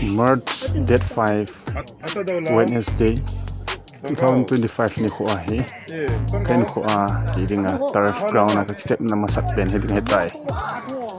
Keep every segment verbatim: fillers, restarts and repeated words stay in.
March date five, Wednesday, two thousand twenty-five nikho ahi. Ka inkho a kidinga turf ground a ka kichepna masat pen hi ding ahitai.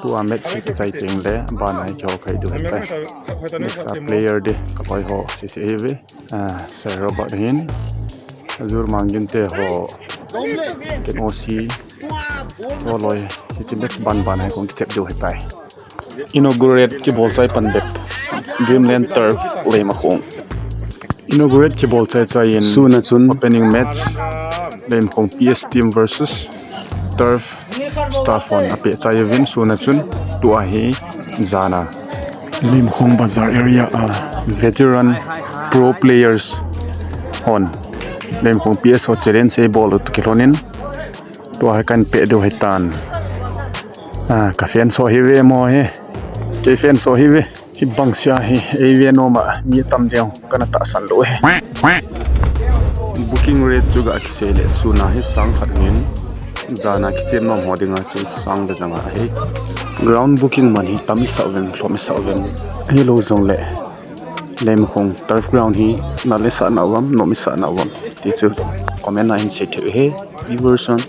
Tua match hi kichai teng le bana hi kihou kha hi ding ahitai. Next a player ding ka koi ho sese ahiuve. Ah, Sir Robert hin Azur Mangin te ho, ken O C, ho loi, hiche match ban ban hi kong kichep diu ahitai. Inaugurate kibolchai pan bep Dreamland Turf Leimakhong. Inaugurate kibolchai chai in sun a chun opening match Leimakhong P S team versus Turf staff hon apeh chai uvin sun a chun tua hi jan a Leimakhong Bazar area a veteran pro players hon Leimakhong P S ho challenge eibol u toh kilhonin tua hi kan peh diu ahitan. Ah, ka fans ho hi ve mo hi. Kei fans ho hi ve. Hi bangsia hi, ei ve nom a, mi tam ding kana tahsan lou hi. Booking rate chu ga kisei le sun a hi sang khat in, jan a kichem nom ho dinga chu sang le janga ahi. Ground booking man hi tam isah uvem, lhom isah uvem. Ahilou jongle, Leimakhong turf ground hi nal isah nau vam, nom isah nau vam ti chu comment a hin sei thei u hi, viewers hon.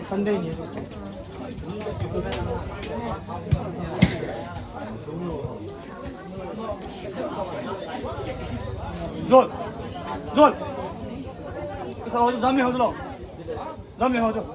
Sunday ni. Zol. Zol. Ikha ho, jam le ho, zol. Jam le ho, zol.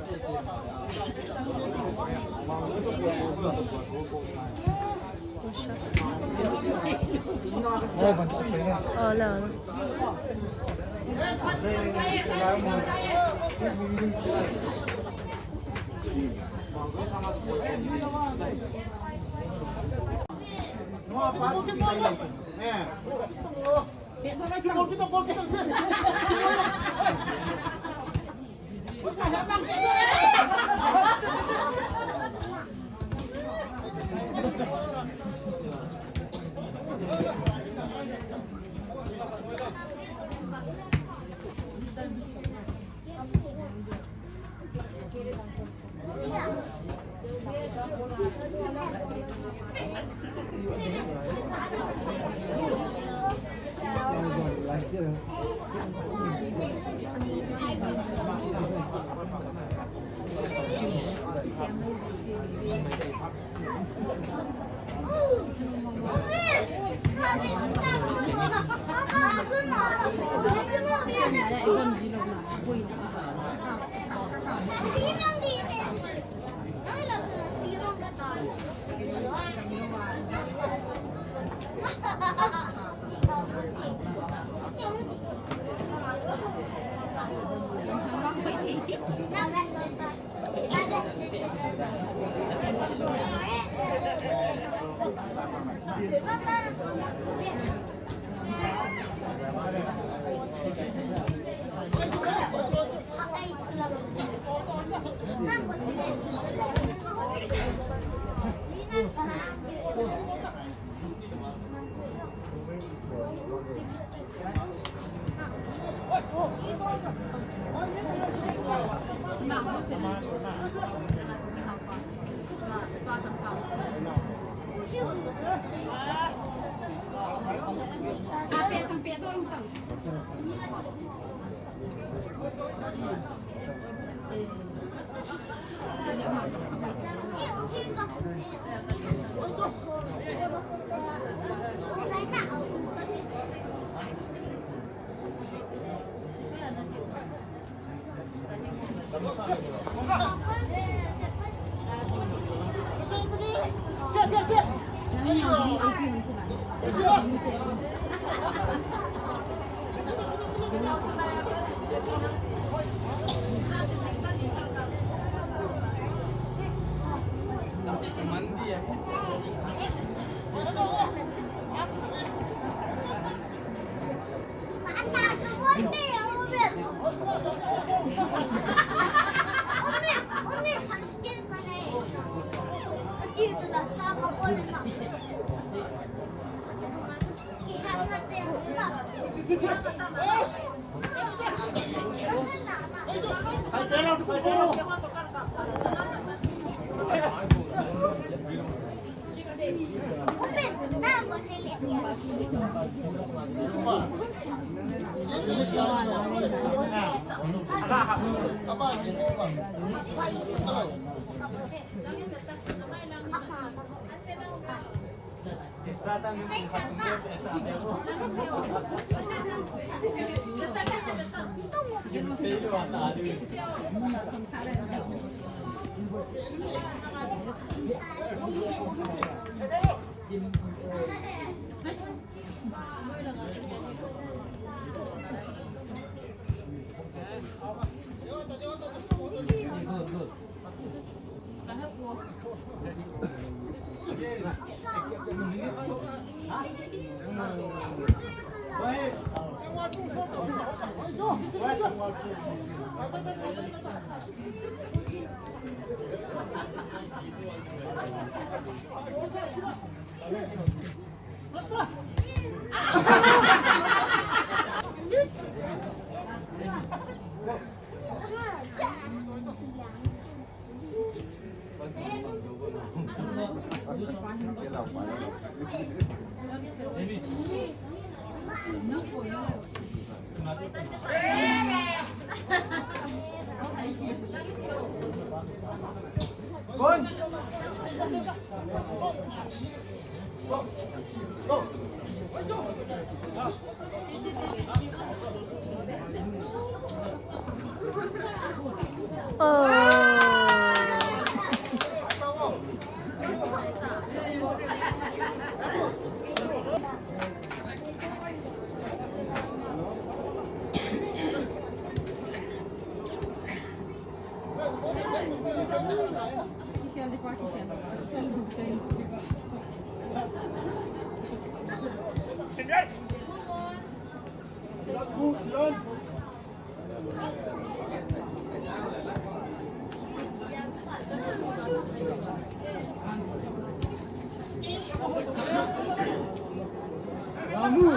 Ramu!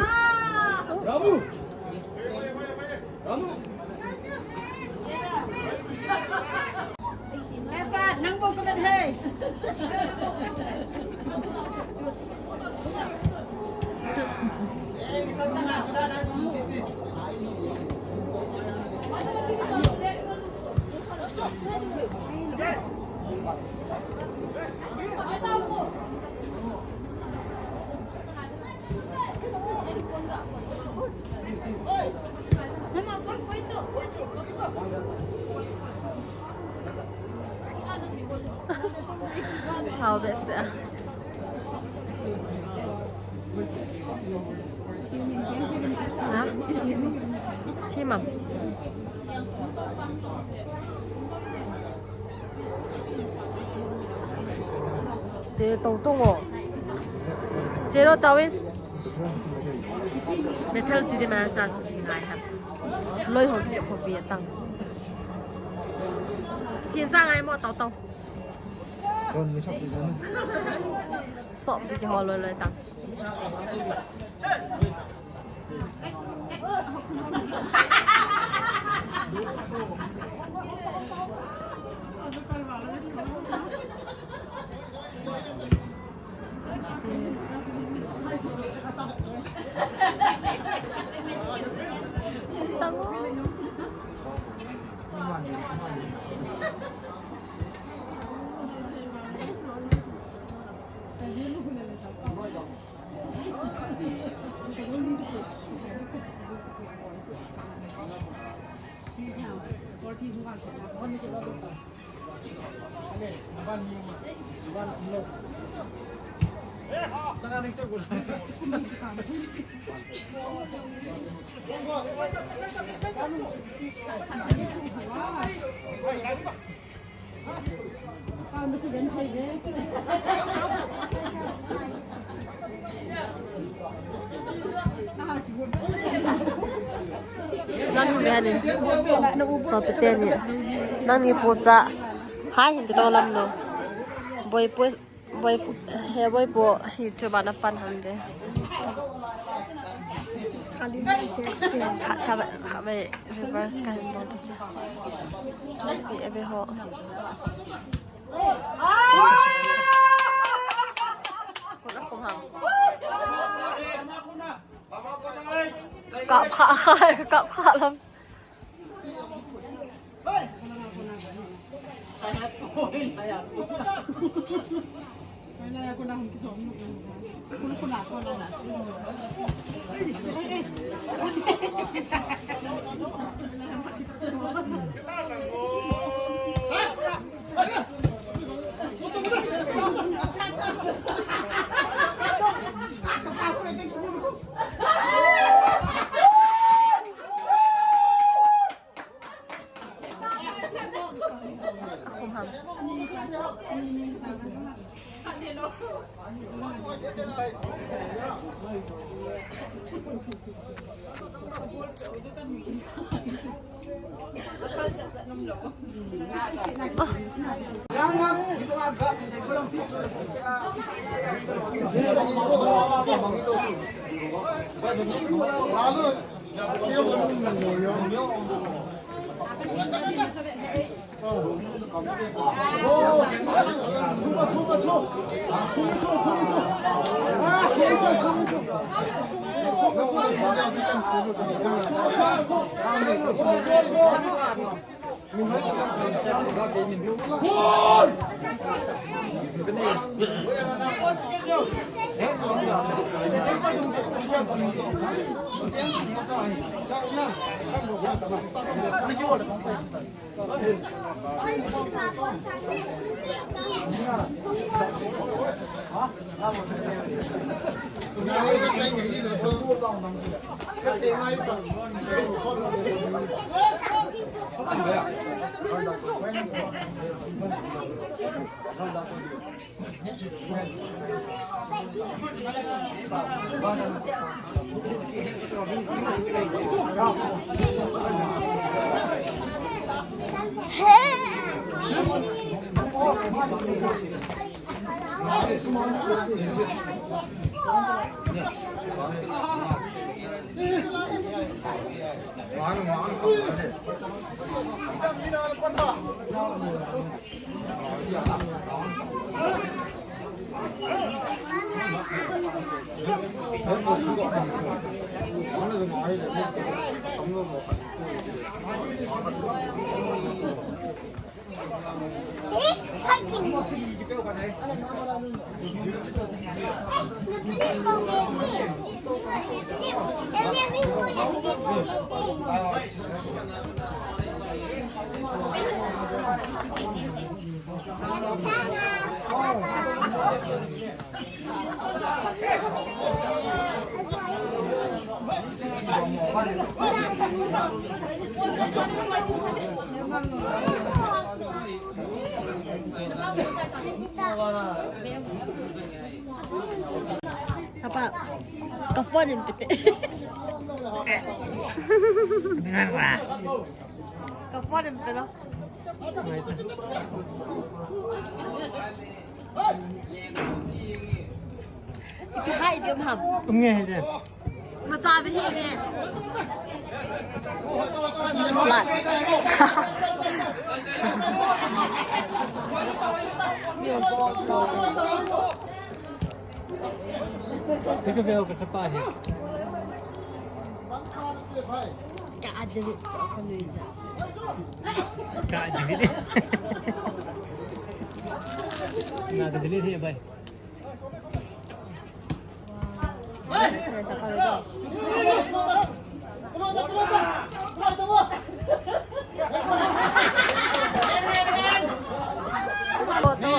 Ramu! Ramu! Esa, nang bou ka vet he. Hao behseh a. Ha? Thim am? Te tong tong o. Che lo tao in. Metal chi di ma ta chi ngai ha. Loi ho ki chop ho pi tang. Chin sa ngai mo tao tao. Don mi sop pi don. Sop pi ki ho loi loi tang. Nang be hanin. Sopite ni. Nangni pu cha. Hai hin to lam no. Boipu, boipu, he boipu YouTube ana pan ham de. Kha, kha, kha, reverse ka hin bol cha. Pi ave ho. Kap kha, kap kha lam. Sapa, ka phone in pete. Ka phone in pete. Ipi hai idiom ham. Um nge hai de. Macha bi hi nge. Flat. Yes. Ika veo ka chapa hi. Ka delete cha ka nui da. Ka delete. Na delete hi bai. Wow. Sa ka ro.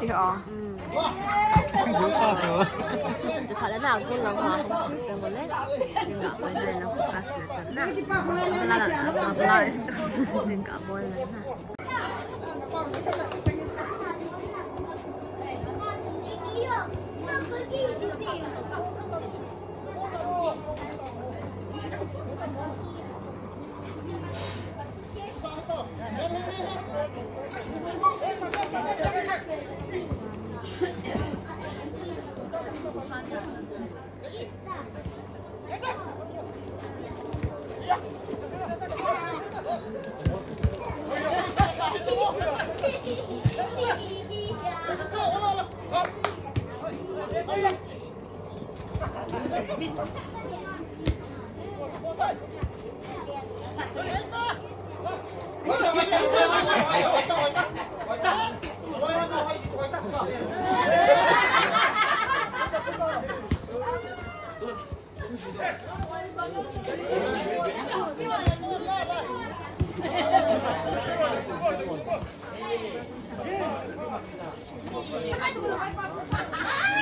Ti ho. Khat le na goal lang ha. Te mo le. Nga pa na na focus na chan na. La la la la. Nga bol na na.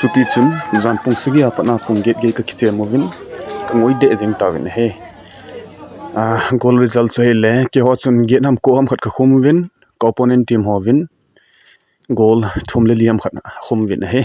Chutichun jan pung sagi a pat a pung get gei ka kichem uvin, ka ngoi deh jeng tauvin ahi. Ah, goal result chu hile, keiho chun get ham ko ham khat ka khum uvin, ka opponent team hovin goal thum le li ham khat khum uvin ahi.